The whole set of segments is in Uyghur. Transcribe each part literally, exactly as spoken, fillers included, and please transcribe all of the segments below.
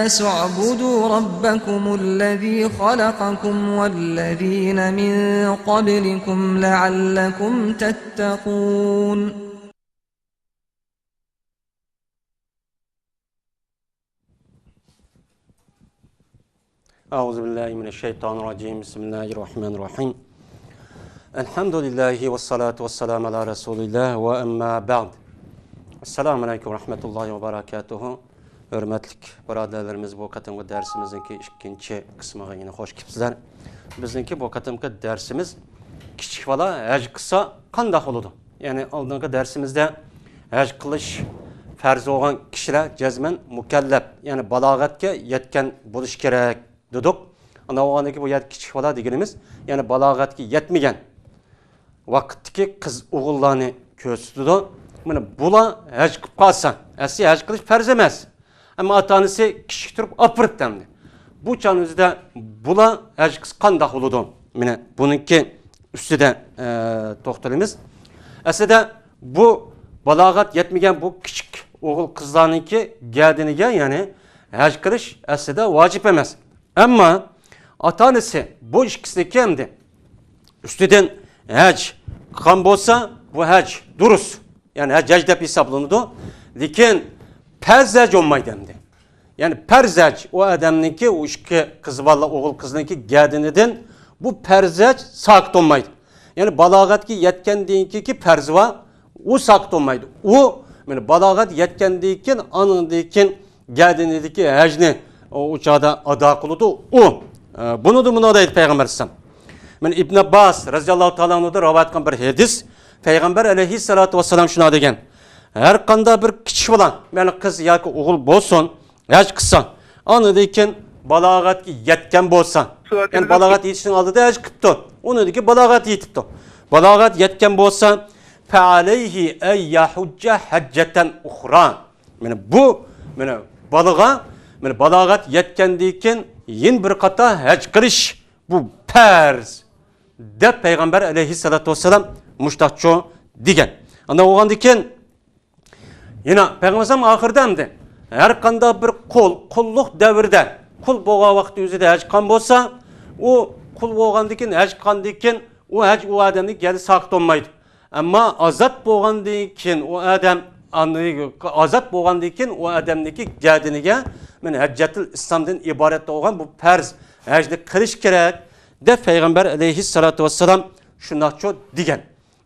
الناس اعبدوا ربكم الذي خلقكم والذين من قبلكم لعلكم تتقون. أعوذ بالله من الشيطان الرجيم. بسم الله الرحمن الرحيم. الحمد لله والصلاة والسلام على رسول الله وأما بعد. السلام عليكم ورحمة الله وبركاته. ھۆرمەتلىك بۇرادەرلىرىمىز، بۇ قېتىمقى دەرسىمىزنىڭكى ئىككىنچى قىسمىغا يەنە خوش كېلىپسىلەر. بىزنىڭكى بۇ قېتىمقى دەرسىمىز كىچىك بالا ھەج قىلسا قانداق بولىدۇ؟ يەنى ئالدىنقى دەرسىمىزدە ھەج قىلىش پەرز بولغان كىشىلەر جەزمەن مۇكەللەپ، يەنى بالاغەتكە يەتكەن بولۇشى كېرەك دېدۇق. ئاندىن بولغاندىكىن بۇ يەردە كىچىك بالا دېگىنىمىز، يەنى بالاغەتكە يەتمىگەن ۋاقىتتىكى قىز ئوغۇللارنى كۆرسىتىدۇ. مانا بۇلار ھەج قىلىپ قالسا، ئەسلى ھەج قىلىش پەرز ئەمەس. ئەمما ئاتا-ئانىسى كىچىك تۇرۇپ ئاپىرىپتۇ ئەمدى. بۇ چاغنىڭ ئۆزىدە بۇلار ھەج قىلسا قانداق بولىدۇ؟ مانا بۇنىڭكى ئۈستىدە، ئە، توختىلىمىز. ئەسلىدە بۇ بالاغەت يەتمىگەن بۇ كىچىك ئوغۇل قىزلارنىڭكى گەدىنىگە، يەنى ھەج قىلىش ئەسلىدە ۋاجىپ ئەمەس. ئەمما ئاتا-ئانىسى بۇ ئىككىسىنىڭكى ئەمدى ئۈستىدىن ھەج قىلغان بولسا، بۇ ھەج دۇرۇس. يەنى ھەج، ھەج دەپ ھېسابلىنىدۇ. لېكىن پەرز ھەج بولمايدۇ ئەمدى. يەنى پەرز ھەج ئۇ ئادەمنىڭكى، ئۇ ئىككى قىزى بالىلار، ئوغۇل قىزنىڭكى گەدىنىدىن بۇ پەرز ھەج ساقىت بولمايدۇ. يەنى بالاغەتكە يەتكەندىن كېيىنكى پەرزى بار، ئۇ ساقىت بولمايدۇ. ئۇ، مانا، بالاغەت يەتكەندىن كېيىن، ئانىڭدىن كېيىن گەدىنىدىكى ھەجنى ئۇ، ئۇ چاغدا ئادا قىلىدۇ. ئۇ، ئە، بۇنىدۇ مۇنۇ دەيدۇ پەيغەمبەر ئەلەيھىسسالام. مانا ئىبن ئابباس رەزىياللاھۇ تائالا ئەنھۇدىن رىۋايەت قىلغان بىر ھەدىس، پەيغەمبەر ئەلەيھىسسالاتۇ ۋەسسالام شۇنداق دېگەن: ھەر قانداق بىر كىچىك بالا، يەنى قىز ياكى ئوغۇل بولسۇن، ھەج قىلسا، ئاندىن كېيىن بالاغەتكە يەتكەن بولسا، يەنى بالاغەت يېتىشنىڭ ئالدىدا ھەج قىپتۇ، ئۇنىڭدىن كېيىن بالاغەت يېتىپتۇ، بالاغەت يەتكەن بولسا، فەئەلەيھى ئەن يەھۇججە ھەججەتەن ئۇخرا. مانا بۇ، مانا بالىغا، مانا بالاغەت يەتكەندىن كېيىن يەنە بىر قاتا ھەج قىلىش، بۇ پەرز، دەپ پەيغەمبەر ئەلەيھىسسالاتۇ ۋەسسالام مۇشتاقچۇ دېگەن. ئانداق بولغاندىن كېيىن يەنە پەيغەمبەر ئەلەيھىسسالام ئاخىرىدا ئەمدى ھەر قانداق بىر قۇل، قۇللۇق دەۋرىدە، قۇل بولغان ۋاقتى ئۆزىدە ھەج قىلغان بولسا، ئۇ قۇل بولغاندىن كېيىن، ھەج قىلغاندىن كېيىن ئۇ ھەج ئۇ ئادەمنىڭ گەدىنىگە ساقىت بولمايدۇ. ئەمما ئازاد بولغاندىن كېيىن ئۇ ئادەم، ئازاد بولغاندىن كېيىن ئۇ ئادەمنىڭكى گەدىنىگە، مانا، ھەججەتۇل ئىسلامدىن ئىبارەت بولغان بۇ پەرز ھەجنى قىلىش كېرەك، دەپ پەيغەمبەر ئەلەيھىسسالاتۇ ۋەسسالام شۇنداقچۇ دېگەن.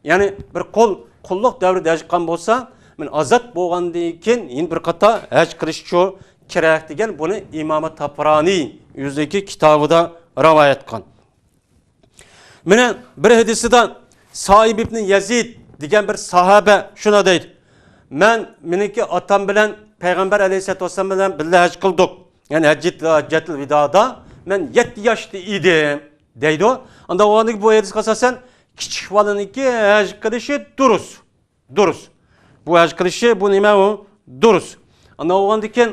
يەنى بىر قۇل قۇللۇق دەۋرىدە ھەج قىلغان بولسا، مانا، ئازاد بولغاندىن كېيىن يەنە بىر قاتا ھەج قىلىشچۇ كېرەك دېگەن، بۇنى ئىمام تابرانىي ئۆزىنىڭكى كىتابىدا رىۋايەت قىلغان. مانا بىر ھەدىسىدە سائىب ئىبنى يەزىد دېگەن بىر ساھابە شۇنداق دەيدۇ: مەن، مېنىڭكى ئاتام بىلەن پەيغەمبەر ئەلەيھىسسالاتۇ ۋەسسالام بىلەن بىللە ھەج قىلدۇق. يەنى ھەججەت-، ھەججەتۇل ۋىدادا مەن يەتتە ياشتا ئىدىم، دەيدۇ. ئانداق بولغاندىكىن بۇ ھەدىسكە ئاساسەن كىچىك بالىنىڭكى ھەج قىلىشى دۇرۇس. دۇرۇس. بۇ ھەج قىلىشى، بۇ نېمە ئۇ؟ دۇرۇس. ئانداق بولغاندىكىن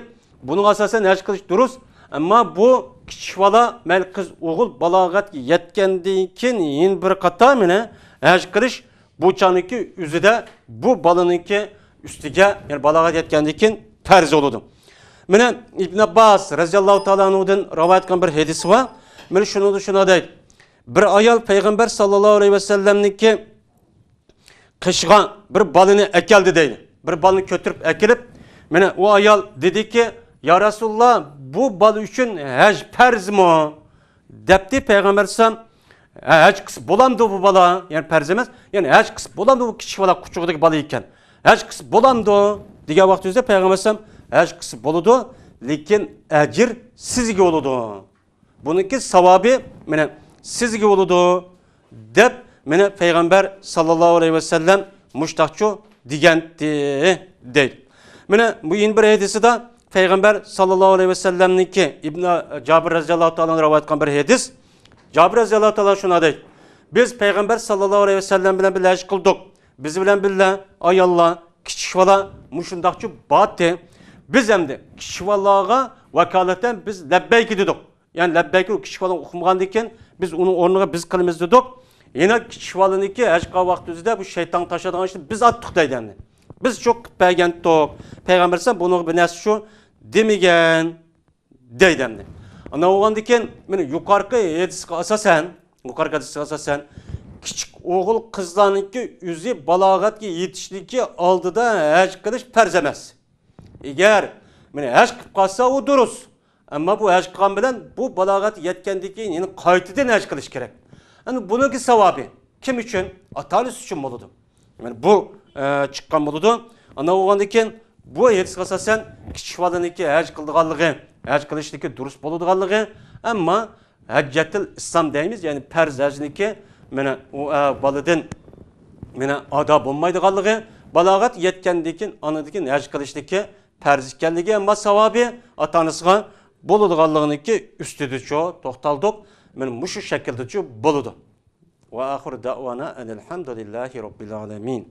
بۇنىڭغا ئاساسەن ھەج قىلىش دۇرۇس. ئەمما بۇ كىچىك بالا، مەيلى قىز، ئوغۇل بالاغەتكە يەتكەندىن كېيىن يەنە بىر قاتا مانا ھەج قىلىش، بۇ چاغنىڭكى ئۆزىدە بۇ بالىنىڭكى ئۈستىگە، يەنى بالاغەت يەتكەندىن كېيىن پەرز بولىدۇ. مانا ئىبن ئابباس رەزىياللاھۇ تائالا ئەنھۇدىن رىۋايەت قىلغان بىر ھەدىسى بار. مانا شۇنىڭدا شۇنداق دەيدۇ: بىر ئايال پەيغەمبەر ساللاللاھۇ ئەلەيھى ۋەسەللەمنىڭكى قېشىغا بىر بالىنى ئەكەلدى دەيدۇ. بىر بالىنى كۆتۈرۈپ ئەكېلىپ، مانا ئۇ ئايال دېدىكى، يا رەسۇلاللا، بۇ بالا ئۈچۈن ھەج پەرزمۇ؟ دەپتى پەيغەمبەر ئەلەيھىسسالام. ھە، ھەج قىلسا بولامدۇ بۇ بالا؟ يەنى پەرز ئەمەس. يەنى ھەج قىلسا بولامدۇ، بۇ كىچىك بالا، قۇچىقىدىكى بالا ئىكەن. ھەج قىلسا بولامدۇ دېگەن ۋاقتىمىزدا پەيغەمبەر ئەلەيھىسسالام، ھەج قىلسا بولىدۇ، لېكىن ئەجىر سىزگە بولىدۇ. بۇنىڭكى ساۋابى مانا سىزگە بولىدۇ، دەپ مانا پەيغەمبەر ساللاللاھۇ ئەلەيھى ۋەسەللەم مۇشتاقچۇ دېگەنتى، دەيدۇ. مانا بۇ يەنە بىر ھەدىسىدا پەيغەمبەر ساللاللاھۇ ئەلەيھى ۋەسەللەمنىڭكى ئىبن جابىر رەزىياللاھۇ تائالا ئەنھۇ رىۋايەت قىلغان بىر ھەدىس. جابىر رەزىياللاھۇ تائالا ئەنھۇ شۇنداق دەيدۇ: بىز پەيغەمبەر ساللاللاھۇ ئەلەيھى ۋەسەللەم بىلەن بىللە ھەج قىلدۇق. بىز بىلەن بىللە ئاياللار، كىچىك بالا مۇشۇنداقچۇ بارتى. بىز ئەمدى كىچىك بالىلارغا ۋاكالىتەن بىز لەببەيك دېدۇق. يەنى لەببەيكنى ئۇ كىچىك بالا ئۇقمىغاندىكىن، بىز ئۇنىڭ ئورنىغا بىز قىلىمىز دېدۇق. يەنە كىچىك بالىنىڭكى ھەج قىلغان ۋاقتىمىزدا بۇ شەيتان تاشلايدىغان ئىشنى بىز ئاتتۇق دەيدۇ ئەمدى. بىز شۇ قىلىپ بەرگەنتۇق. پەيغەمبەر ئەلەيھىسسالام بۇنىڭغا بىر نەرسە شۇ دېمىگەن، دەيدۇ ئەمدى. ئانا بولغاندىكىن، مانا يۇقارقى ھەدىسكە ئاساسەن، يۇقارقى ھەدىسكە ئاساسەن، كىچىك ئوغۇل قىزلارنىڭكى ئۆزى بالاغەتكە يېتىشلىكى ئالدىدا ھەج قىلىش پەرز ئەمەس. ئەگەر مانا ھەج قىلىپ قالسا، ئۇ دۇرۇس. ئەمما بۇ ھەج قىلغان بىلەن بۇ بالاغەت يەتكەندىن كېيىن يەنە قايتىدىن ھەج قىلىش كېرەك. ئەمدى بۇنىڭكى ساۋابى كىم ئۈچۈن؟ ئاتا-ئانىسى ئۈچۈن بولىدۇ. يەنى بۇ، ئە، چىققان بولىدۇ. ئانا بولغاندىن كېيىن بۇ ھەدىسكە ئاساسەن كىچىك بالىنىڭكى ھەج قىلىدىغانلىقى، ھەج قىلىشلىكى دۇرۇس بولىدىغانلىقى، ئەمما ھەججەتىل ئىسلام دەيمىز، يەنى پەرز ھەجنىڭكى مانا ئۇ، ئە، بالىدىن مانا ئادا بولمايدىغانلىقى، بالاغەت يەتكەندىن كېيىن، ئانىدىن كېيىن ھەج قىلىشلىكى پەرز ئىكەنلىكى، ئەمما ساۋابى ئاتا-ئانىسىغا بولىدىغانلىقىنىڭكى ئۈستىدىچۇ توختالدۇق. مانا مۇشۇ شەكىلدىچۇ بولىدۇ. ۋە ئاخىر دەۋانا ئەنىل ھەمدۇلىللاھى رەببىل ئالەمىن.